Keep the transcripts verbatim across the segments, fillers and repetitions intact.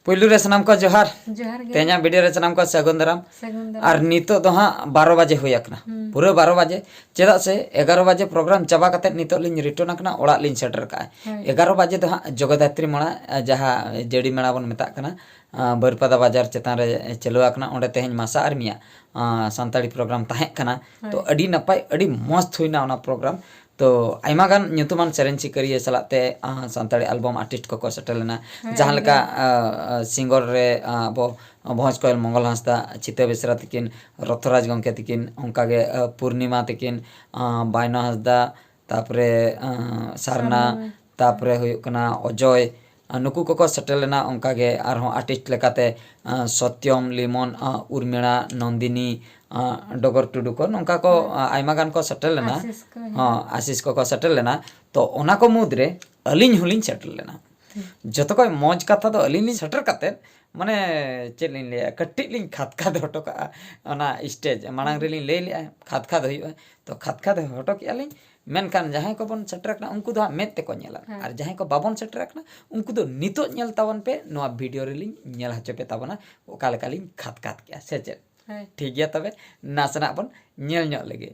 ᱯᱩᱭᱞᱩ ᱨᱮ ᱥᱟᱱᱟᱢ ᱠᱚ ᱡᱚᱦᱟᱨ᱾ ᱡᱚᱦᱟᱨ ᱜᱮ᱾ ᱛᱮᱦᱮᱧᱟᱜ ᱵᱷᱤᱰᱤᱭᱳ ᱨᱮ ᱥᱟᱱᱟᱢ ᱠᱚ ᱥᱟᱹᱜᱩᱱ ᱫᱟᱨᱟᱢ᱾ ᱥᱟᱹᱜᱩᱱ ᱫᱟᱨᱟᱢ᱾ ᱟᱨ ᱱᱤᱛᱚᱜ ᱫᱚ ᱦᱟᱸᱜ ᱵᱟᱨᱚ ᱵᱟᱡᱮ ᱦᱩᱭ ᱟᱠᱟᱱᱟ᱾ ᱦᱩᱸ᱾ ᱯᱩᱨᱟᱹ ᱵᱟᱨᱚ ᱵᱟᱡᱮ᱾ ᱪᱮᱫᱟᱜ ᱥᱮ ᱮᱜᱟᱨᱚ ᱵᱟᱡᱮ ᱯᱨᱳᱜᱨᱟᱢ ᱪᱟᱵᱟ ᱠᱟᱛᱮ ᱱᱤᱛᱚᱜ ᱞᱤᱧ ᱨᱤᱴᱟᱨᱱ ᱟᱠᱟᱱᱟ, ᱚᱲᱟᱜ ᱞᱤᱧ ᱥᱮᱴᱮᱨ ᱠᱟᱜᱼᱟ᱾ ᱦᱳᱭ᱾ ᱮᱜᱟᱨᱚ ᱵᱟᱡᱮ ᱫᱚ ᱦᱟᱸᱜ ᱡᱚᱜᱚᱫᱟᱛᱨᱤ ᱢᱮᱞᱟ, ᱡᱟᱦᱟᱸ ᱡᱟᱹᱲᱤ ᱢᱮᱞᱟ ᱵᱚᱱ ᱢᱮᱛᱟᱜ ᱠᱟᱱᱟ, ᱟᱸ, ᱵᱟᱹᱨᱯᱟᱫᱟ ᱵᱟᱡᱟᱨ ᱪᱮᱛᱟᱱ ᱨᱮ ᱪᱟᱹᱞᱩ ᱟᱠᱟᱱᱟ᱾ ᱚᱸᱰᱮ ᱛᱮᱦᱮᱧ ᱢᱟᱥᱟ ᱟᱨ ᱢᱤᱭᱟ, ᱟᱸ, ᱥᱟᱱᱛᱟᱲᱤ ᱯᱨᱳᱜᱨᱟᱢ ᱛᱟᱦᱮᱸ ᱠᱟᱱᱟ᱾ ᱛᱚ, ᱦᱳᱭ᱾ ᱟᱹᱰᱤ ᱱᱟᱯᱟᱭ, ᱟᱹᱰᱤ ᱢᱚᱸᱡᱽ ᱦᱩᱭᱱᱟ ᱚᱱᱟ ᱯᱨᱳᱜᱨᱟᱢ᱾ ᱛᱚ, ᱟᱭᱢᱟ ᱜᱟᱱ ᱧᱩᱛᱩᱢᱟᱱ ᱥᱮᱨᱮᱧ ᱥᱤᱠᱟᱹᱨᱤᱭᱟᱹ ᱥᱟᱞᱟᱜ ᱛᱮ, ᱟᱸ, ᱥᱟᱱᱛᱟᱲᱤ ᱟᱞᱵᱚᱢ ᱟᱨᱴᱤᱥᱴ ᱠᱚᱠᱚ ᱥᱮᱴᱮᱨ ᱞᱮᱱᱟ᱾ ᱦᱳᱭ, ᱡᱟᱦᱟᱸ ᱞᱮᱠᱟ, ᱟᱹᱰᱤ ᱟᱸ, ᱥᱤᱝᱜᱚᱨ ᱨᱮ, ᱟᱸ, ᱟᱵᱚ ᱵᱷᱚᱸᱡᱽ ᱠᱚᱭᱮᱞ ᱢᱚᱝᱜᱚᱞ ᱦᱟᱸᱥᱫᱟ, ᱪᱷᱤᱛᱟᱹ ᱵᱮᱥᱨᱟ ᱛᱤᱠᱤᱱ, ᱨᱚᱛᱷᱚᱨᱟᱡᱽ ᱜᱚᱢᱠᱮ ᱛᱤᱠᱤᱱ, ᱚᱱᱠᱟᱜᱮ, ᱟᱸ, ᱯᱩᱨᱱᱤᱢᱟ ᱛᱤᱠᱤᱱ, ᱟᱸ, ᱵᱟᱭᱱᱟ ᱦᱟᱸᱥᱫᱟ, ᱛᱟᱯᱚᱨᱮ, ᱟᱸ, ᱥᱟᱨᱱᱟ, ᱥᱟᱨᱱᱟ᱾ ᱛᱟᱯᱚᱨᱮ ᱦᱩᱭᱩᱜ ᱠᱟᱱᱟ ᱚᱡᱚᱭ, ᱟᱸ, ᱱᱩᱠᱩ ᱠᱚᱠᱚ ᱥᱮᱴᱮᱨ ᱞᱮᱱᱟ᱾ ᱚᱱᱠᱟᱜᱮ ᱟᱨᱦᱚᱸ ᱟᱨᱴᱤᱥᱴ ᱞᱮᱠᱟᱛᱮ, ᱟᱸ, ᱥᱚᱛᱭᱚᱢ, ᱞᱤᱢᱚᱱ, ᱟᱸ, ᱩᱨᱢᱤᱲᱟ, ᱱᱚᱱᱫᱤᱱᱤ, ᱟᱸ, ᱰᱚᱜᱚᱨ ᱴᱩᱰᱩ ᱠᱚ, ᱱᱚᱝᱠᱟ ᱠᱚ, ᱦᱮᱸ᱾ ᱟᱸ, ᱟᱭᱢᱟ ᱜᱟᱱ ᱠᱚ ᱥᱮᱴᱮᱨ ᱞᱮᱱᱟ᱾ ᱟᱥᱤᱥ ᱠᱚ, ᱦᱮᱸ᱾ ᱦᱚᱸ, ᱟᱥᱤᱥ ᱠᱚᱠᱚ ᱥᱮᱴᱮᱨ ᱞᱮᱱᱟ᱾ ᱛᱚ, ᱚᱱᱟ ᱠᱚ ᱢᱩᱫᱽᱨᱮ ᱟᱹᱞᱤᱧ ᱦᱚᱸᱞᱤᱧ ᱥᱮᱴᱮᱨ ᱞᱮᱱᱟ᱾ ᱦᱮᱸ᱾ ᱡᱚᱛᱚ ᱠᱷᱚᱡ ᱢᱚᱡᱽ ᱠᱟᱛᱷᱟ ᱫᱚ ᱟᱹᱞᱤᱧ ᱞᱤᱧ ᱥᱮᱴᱮᱨ ᱠᱟᱛᱮᱫ, ᱢᱟᱱᱮ, ᱪᱮᱫ ᱞᱤᱧ ᱞᱟᱹᱭᱟ, ᱠᱟᱹᱴᱤᱡ ᱞᱤᱧ ᱠᱷᱟᱫᱽ ᱠᱷᱟᱫᱽ ᱦᱚᱴᱚ ᱠᱟᱜᱼᱟ ᱚᱱᱟ ᱥᱴᱮᱡᱽ᱾ ᱢᱟᱲᱟᱝ ᱦᱮᱸ᱾ ᱨᱮᱞᱤᱧ ᱞᱟᱹᱭ ᱞᱮᱜᱼᱟ, ᱠᱷᱟᱫᱽ ᱠᱷᱟᱫᱽ ᱦᱩᱭᱩᱜᱼᱟ᱾ ᱛᱚ, ᱠᱷᱟᱫᱽ ᱠᱷᱟᱫᱽ ᱦᱚᱴᱚ ᱠᱮᱜᱼᱟ ᱞᱤᱧ᱾ ᱢᱮᱱᱠᱷᱟᱱ ᱡᱟᱦᱟᱸᱭ ᱠᱚᱵᱚᱱ ᱥᱮᱴᱮᱨ ᱟᱠᱟᱱᱟ, ᱩᱱᱠᱩ ᱫᱚ ᱦᱟᱸᱜ ᱢᱮᱫ ᱛᱮᱠᱚ ᱧᱮᱞᱟ᱾ ᱦᱮᱸ᱾ ᱟᱨ ᱡᱟᱦᱟᱸᱭ ᱠᱚ ᱵᱟᱵᱚᱱ ᱥᱮᱴᱮᱨ ᱟᱠᱟᱱᱟ, ᱩᱱᱠᱩ ᱫᱚ ᱱᱤᱛᱚᱜ ᱧᱮᱞ ᱛᱟᱵᱚᱱ ᱯᱮ, ᱱᱚᱣᱟ ᱵᱷᱤᱰᱤᱭᱳ ᱨᱮᱞᱤᱧ ᱧᱮᱞ ᱦᱚᱪᱚ ᱯᱮ ᱛᱟᱵᱚᱱᱟ, ᱚᱠᱟ ᱞᱮᱠᱟᱞᱤᱧ ᱠᱷᱟᱫᱽ ᱠᱷᱟᱫᱽ ᱠᱮᱜᱼᱟ, ᱥᱮ ᱪᱮᱫ? ᱦᱳᱭ᱾ ᱴᱷᱤᱠ ᱜᱮᱭᱟ, ᱛᱚᱵᱮ ᱱᱟᱥᱮᱱᱟᱜ ᱵᱚᱱ ᱧᱮᱞ ᱧᱚᱜ ᱞᱮᱜᱮ᱾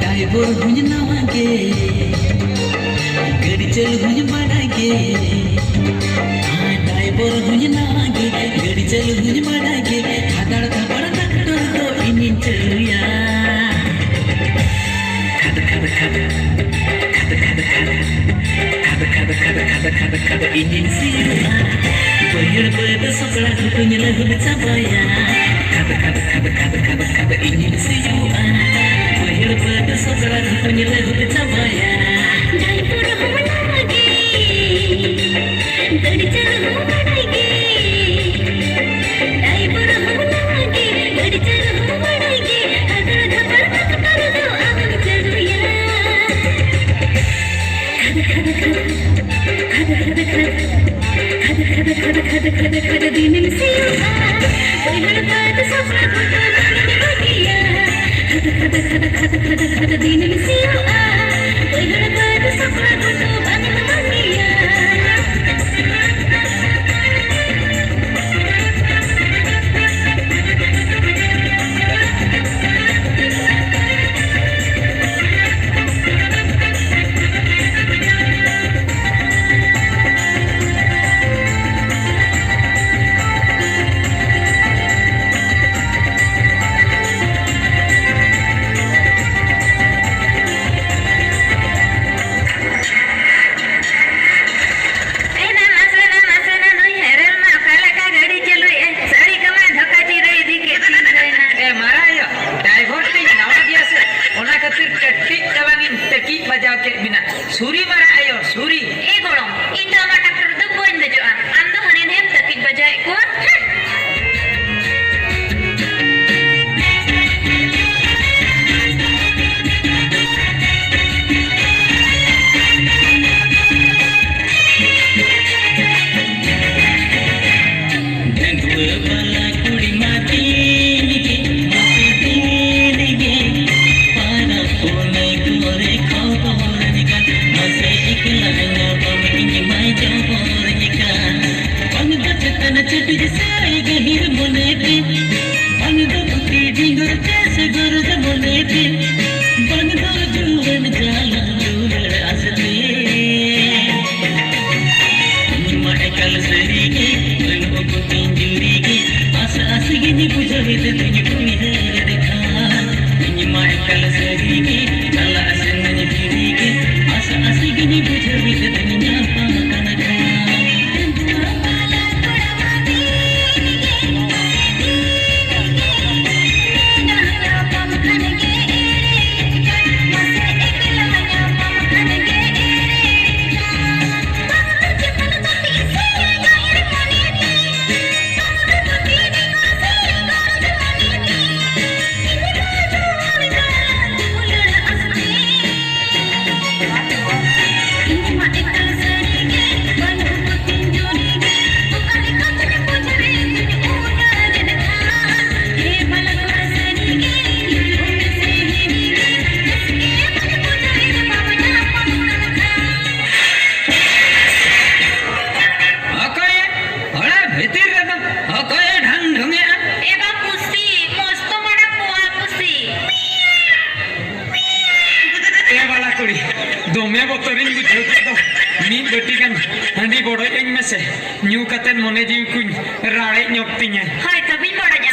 ᱰᱟᱭᱵᱚᱨ ᱦᱩᱧ ᱱᱟᱣᱟ ᱜᱮ, ᱜᱟᱹᱰᱤ ᱪᱟᱹᱞᱩ ᱦᱩᱧ ᱵᱟᱰᱟᱭ ᱜᱮ᱾ ᱰᱟᱭᱵᱚᱨ ᱦᱩᱧ ᱱᱟᱣᱟ ᱜᱮ, ᱜᱟᱹᱰᱤ ᱪᱟᱹᱞᱩ ᱦᱩᱧ ᱵᱟᱰᱟᱭ ᱜᱮ᱾ ᱦᱟᱫᱟᱲ ᱫᱷᱟᱵᱟᱲ ᱰᱟᱠᱴᱚᱨ ᱤᱧᱤᱧ ᱥᱤᱭᱳᱜᱼᱟ, ᱵᱟᱹᱭᱦᱟᱹᱲ ᱵᱟᱹᱫᱽ ᱥᱚᱠᱲᱟ ᱜᱷᱩᱴᱩᱧ ᱞᱟᱹᱦᱩᱫ ᱪᱟᱵᱟᱭᱟ᱾ ᱠᱷᱟᱫᱽ, ᱠᱷᱟᱫᱽ, ᱠᱷᱟᱫᱽ, ᱠᱷᱟᱫᱽ, ᱠᱷᱟᱫᱽ, ᱠᱷᱟᱫᱽ, ᱤᱧᱤᱧ ᱥᱤᱭᱳᱜᱼᱟ, ᱵᱟᱹᱭᱦᱟᱹᱲ ᱵᱟᱹᱫᱽ ᱥᱚᱠᱲᱟ ᱜᱷᱩᱴᱩᱧ ᱞᱟᱹᱦᱩᱫ ᱪᱟᱵᱟᱭᱟ᱾ ᱰᱟᱭᱵᱚᱨ ᱦᱚᱸ ᱢᱮᱱᱟᱭ ᱜᱮ, ᱜᱟᱹᱰᱤ ᱪᱟᱹᱞᱩ ᱦᱚᱸ ᱵᱟᱰᱟᱭ ᱜᱮ᱾ ᱰᱟᱭᱵᱚᱨ ᱦᱚᱸ ᱢᱮᱱᱟᱭ ᱜᱮ, ᱜᱟᱹᱰᱤ ᱪᱟᱹᱞᱩ ᱦᱚᱸ ᱵᱟᱰᱟᱭ ᱜᱮ᱾ ᱦᱟᱫᱟᱲ ᱫᱷᱟᱯᱟᱲ ᱢᱚᱴᱠᱟᱨ ᱫᱚ ᱟᱢᱮᱢ ᱪᱟᱹᱞᱩᱭᱟ᱾ ᱠᱷᱟᱫᱽ, ᱠᱷᱟᱫᱽ, ᱠᱷᱟᱫᱽ᱾ ᱠᱷᱟᱫᱽ, ᱠᱷᱟᱫᱽ, ᱠᱷᱟᱫᱽ᱾ ᱠᱷᱟᱫᱽ, ᱠᱷᱟᱫᱽ, ᱠᱷᱟᱫᱽ, ᱠᱷᱟᱫᱽ, ᱠᱷᱟᱫᱽ, ᱠᱷᱟᱫᱽ, ᱫᱤᱱᱮᱢ ᱥᱤᱭᱳᱜᱼᱟ᱾ ᱵᱟᱹᱭᱦᱟᱹᱲ ᱵᱟᱹᱫᱽ ᱥᱚᱠᱲᱟ ᱜᱷᱩᱴᱩ ᱵᱟᱝ ᱮᱢ ᱵᱟᱹᱜᱤᱭᱟ᱾ ᱠᱷᱟᱫᱽ, ᱠᱷᱟᱫᱽ, ᱠᱷᱟᱫᱽ, ᱠᱷᱟᱫᱽ, ᱠᱷᱟᱫᱽ, ᱠᱷᱟᱫᱽ, ᱫᱤᱱᱮᱢ ᱥᱤᱭᱳᱜᱼᱟ᱾ ᱵᱟᱹᱭᱦᱟᱹᱲ ᱵᱟᱹᱫᱽ ᱥᱚᱠᱲᱟ ᱜᱷᱩᱴᱩ ᱵᱟᱝ ᱮᱢ ᱵᱟᱹᱜᱤᱭᱟ᱾ ᱮᱱᱟ ᱢᱟᱥᱮ ᱱᱟ, ᱢᱟᱥᱮ ᱱᱟ, ᱱᱩᱭ ᱦᱮᱨᱮᱞ ᱢᱟ ᱚᱠᱟ ᱞᱮᱠᱟ ᱜᱟᱹᱰᱤ ᱪᱟᱹᱞᱩᱭᱮᱫᱼᱟᱭ? ᱥᱟᱹᱨᱤ ᱜᱮᱢᱟ ᱰᱷᱚᱠᱟ ᱪᱤᱨᱟᱹ ᱤᱫᱤ ᱠᱮᱫ ᱛᱤᱧ ᱫᱚᱭ ᱱᱟ᱾ ᱮ ᱢᱟᱨᱟ ᱟᱭᱳ, ᱰᱟᱭᱵᱷᱚᱨ ᱛᱤᱧ ᱱᱟᱣᱟ ᱜᱮᱭᱟ ᱥᱮ, ᱚᱱᱟ ᱠᱷᱟᱹᱛᱤᱨ ᱠᱟᱹᱴᱤᱡ ᱛᱟᱞᱟᱝ ᱤᱧ ᱛᱟᱹᱠᱤᱡ ᱵᱟᱡᱟᱣ ᱠᱮᱫ ᱵᱤᱱᱟ᱾ ᱥᱩᱨᱤ ᱢᱟᱨᱟ ᱟᱭᱳ, ᱥᱩᱨᱤ᱾ ᱮ ᱜᱚᱲᱚᱢ, ᱤᱧ ᱫᱚ ᱟᱢᱟᱜ ᱴᱨᱟᱠᱴᱚᱨ ᱨᱮᱫᱚ ᱵᱟᱹᱧ ᱫᱮᱡᱚᱜᱼᱟ᱾ ᱟᱢ ᱫᱚ ᱦᱟᱱᱮ ᱱᱟᱹᱭᱮᱢ ᱛᱟᱹᱠᱤᱡ ᱵᱟᱡᱟᱣᱮᱫ ᱠᱚᱣᱟ᱾ ᱦᱮᱸ᱾ ᱰᱟᱺᱜᱩᱣᱟᱹ ᱵᱟᱞᱟ ᱠᱩᱲᱤ ᱢᱟ ᱫᱤᱱ ᱜᱮ, ᱢᱟᱥᱮ ᱫᱤᱱ ᱜᱮ, ᱯᱟᱨᱟᱵᱽ ᱯᱩᱱᱟᱹᱭ ᱠᱚᱨᱮ ᱠᱷᱚᱵᱚᱨ ᱞᱮᱠᱟ, ᱢᱟᱥᱮ ᱮᱠᱞᱟ ᱧᱟᱯᱟᱢ ᱤᱧ ᱢᱟᱭ ᱡᱚᱵᱚᱨ ᱞᱮᱠᱟ᱾ ᱵᱟᱝ ᱫᱚ ᱪᱮᱛᱟᱱ ᱪᱟᱹᱴᱤᱡ ᱥᱮ ᱜᱟᱹᱦᱤᱨ ᱢᱚᱱᱮᱛᱮ, ᱵᱟᱝ ᱫᱚ ᱯᱩᱛᱷᱤ ᱰᱤᱸᱜᱚᱨ ᱛᱮ ᱥᱮ ᱜᱚᱨᱚᱡᱽ ᱢᱚᱱᱮᱛᱮ, ᱵᱟᱝ ᱫᱚ ᱡᱩᱣᱟᱹᱱ ᱡᱟᱞᱟ ᱫᱩᱞᱟᱹᱲ ᱟᱥᱛᱮ᱾ ᱤᱧ ᱢᱟ ᱮᱠᱟᱞ ᱥᱟᱹᱨᱤ ᱜᱮ, ᱵᱟᱹᱱᱩᱜ ᱠᱚᱛᱤᱧ ᱡᱩᱨᱤ ᱜᱮ, ᱟᱥ ᱟᱥ ᱜᱤᱧ ᱵᱩᱡᱷᱟᱹᱣᱮᱫ ᱫᱩᱧ ᱩᱭᱦᱟᱹᱨᱮᱫ ᱠᱷᱟᱱ᱾ ᱤᱧ ᱢᱟ ᱮᱠᱟᱞ ᱥᱟᱹᱨᱤ ᱜᱮ, ᱪᱟᱞᱟᱜ ᱥᱮᱱᱟᱹᱧ ᱦᱤᱨᱤ ᱜᱮ, ᱟᱥ ᱟᱥ ᱜᱤᱧ ᱵᱩᱡᱷᱟᱹᱣᱮᱫ ᱫᱩᱧ ᱧᱟᱯᱟᱢ ᱠᱟᱱ ᱠᱷᱟᱱ᱾ ᱵᱚᱛᱚᱨᱤᱧ ᱵᱩᱡᱷᱟᱹᱣ ᱠᱮᱫ ᱫᱚ᱾ ᱢᱤᱫ ᱵᱟᱹᱴᱤ ᱜᱟᱱ ᱦᱟᱺᱰᱤ ᱵᱚᱰᱚᱡ ᱟᱹᱧ ᱢᱮᱥᱮ, ᱧᱩ ᱠᱟᱛᱮ ᱢᱚᱱᱮ ᱡᱤᱣᱤ ᱠᱚᱧ ᱨᱟᱲᱮᱡ ᱧᱚᱜ ᱛᱤᱧᱟ᱾ ᱦᱳᱭ, ᱛᱚᱵᱮᱧ ᱵᱚᱰᱚᱡᱟ᱾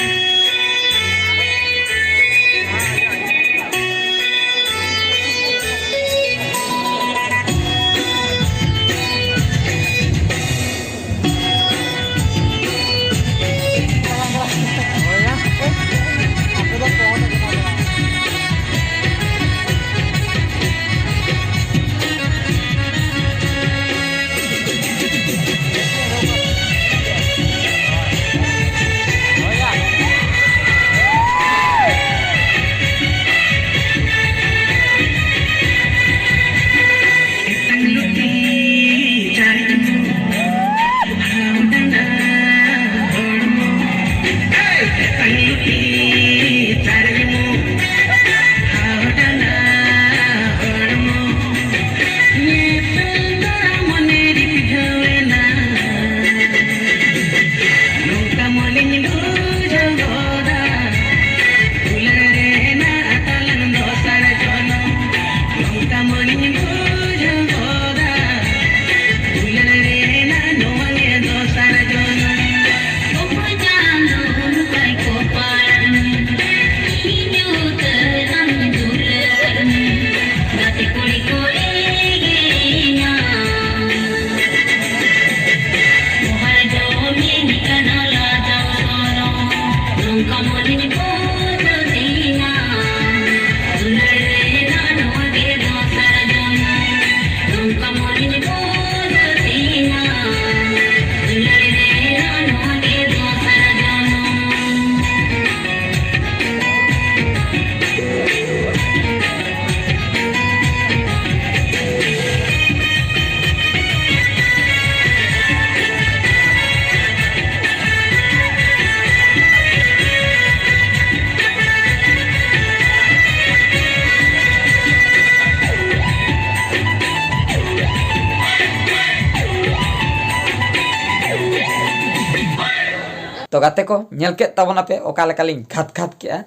ᱛᱚ ᱜᱟᱛᱮ ᱠᱚ, ᱧᱮᱞ ᱠᱮᱫ ᱛᱟᱵᱚᱱᱟᱯᱮ ᱚᱠᱟ ᱞᱮᱠᱟᱞᱤᱧ ᱠᱷᱟᱫ ᱠᱷᱟᱫ ᱠᱮᱜᱼᱟ᱾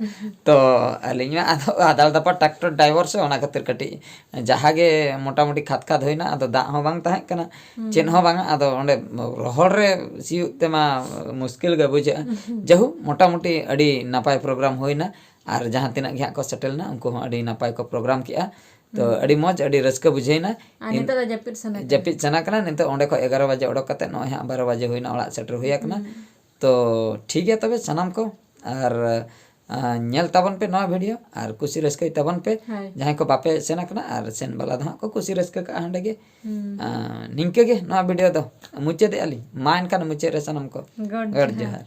ᱛᱚ ᱟᱹᱞᱤᱧ ᱢᱟ ᱟᱫᱚ ᱟᱫᱟᱞ ᱫᱟᱯᱟ ᱴᱨᱟᱠᱴᱚᱨ ᱰᱨᱟᱭᱵᱷᱟᱨ ᱥᱮ, ᱚᱱᱟ ᱠᱷᱟᱹᱛᱤᱨ ᱠᱟᱹᱴᱤᱡ ᱡᱟᱦᱟᱸ ᱜᱮ ᱢᱚᱴᱟᱢᱩᱴᱤ ᱠᱷᱟᱫ ᱠᱷᱟᱫ ᱦᱩᱭᱱᱟ, ᱟᱫᱚ ᱫᱟᱜ ᱦᱚᱸ ᱵᱟᱝ ᱛᱟᱦᱮᱸ ᱠᱟᱱᱟ, ᱪᱮᱫ ᱦᱚᱸ ᱵᱟᱝᱟ᱾ ᱟᱫᱚ ᱚᱸᱰᱮ ᱨᱚᱦᱚᱲ ᱨᱮ ᱥᱤᱭᱳᱜ ᱛᱮᱢᱟ ᱢᱩᱥᱠᱤᱞ ᱜᱮ ᱵᱩᱡᱷᱟᱹᱜᱼᱟ᱾ ᱡᱟᱭᱦᱳᱠ, ᱢᱚᱴᱟᱢᱩᱴᱤ ᱟᱹᱰᱤ ᱱᱟᱯᱟᱭ ᱯᱨᱳᱜᱨᱟᱢ ᱦᱩᱭᱱᱟ, ᱟᱨ ᱡᱟᱦᱟᱸ ᱛᱤᱱᱟᱹᱜ ᱜᱮ ᱦᱟᱸᱜ ᱠᱚ ᱥᱮᱴᱮᱨ ᱞᱮᱱᱟ, ᱩᱱᱠᱩ ᱦᱚᱸ ᱟᱹᱰᱤ ᱱᱟᱯᱟᱭ ᱠᱚ ᱯᱨᱳᱜᱨᱟᱢ ᱠᱮᱜᱼᱟ᱾ ᱛᱚ ᱟᱹᱰᱤ ᱢᱚᱡᱽ, ᱟᱹᱰᱤ ᱨᱟᱹᱥᱠᱟᱹ ᱵᱩᱡᱷᱟᱹᱣᱱᱟ᱾ ᱟᱨ ᱱᱤᱛᱚᱜ ᱫᱚ ᱡᱟᱹᱯᱤᱫ ᱥᱟᱱᱟ ᱠᱟᱱᱟ᱾ ᱡᱟᱹᱯᱤᱫ ᱥᱟᱱᱟ ᱠᱟᱱᱟ᱾ ᱱᱤᱛᱚᱜ ᱚᱸᱰᱮ ᱠᱷᱚᱱ ᱮᱜᱟᱨᱚ ᱵᱟᱡᱮ ᱚᱰᱚᱠ ᱠᱟᱛᱮ ᱱᱚᱜᱼᱚᱭ ᱦᱟᱸᱜ ᱵᱟᱨᱚ ᱵᱟᱡᱮ ᱦᱩᱭᱱᱟ, ᱚᱲᱟᱜ ᱥᱮᱴᱮᱨ ᱦᱩᱭ ᱟᱠᱟᱱᱟ᱾ ᱛᱚ ᱴᱷᱤᱠ ᱜᱮᱭᱟ ᱛᱚᱵᱮ ᱥᱟᱱᱟᱢ ᱠᱚ, ᱟᱨ ᱟᱨ ᱧᱮᱞ ᱛᱟᱵᱚᱱ ᱯᱮ ᱱᱚᱣᱟ ᱵᱷᱤᱰᱤᱭᱳ ᱟᱨ ᱠᱩᱥᱤ ᱨᱟᱹᱥᱠᱟᱹᱭ ᱛᱟᱵᱚᱱ ᱯᱮ᱾ ᱡᱟᱦᱟᱸᱭ ᱠᱚ ᱵᱟᱯᱮ ᱥᱮᱱ ᱟᱠᱟᱱᱟ, ᱟᱨ ᱥᱮᱱ ᱵᱟᱞᱟ ᱫᱚ ᱦᱟᱸᱜ ᱠᱚ ᱠᱩᱥᱤ ᱨᱟᱹᱥᱠᱟᱹ ᱠᱟᱜᱼᱟ ᱦᱟᱸᱰᱮ ᱜᱮ᱾ ᱟᱨ ᱱᱤᱝᱠᱟᱹ ᱜᱮ ᱱᱚᱣᱟ ᱵᱷᱤᱰᱤᱭᱳ ᱫᱚ ᱢᱩᱪᱟᱹᱫᱮᱜᱼᱟ ᱞᱤᱧ᱾ ᱢᱟ ᱮᱱᱠᱷᱟᱱ ᱢᱩᱪᱟᱹᱫ ᱨᱮ ᱥᱟᱱᱟᱢ ᱠᱚ ᱜᱚᱰ ᱡᱚᱦᱟᱨ᱾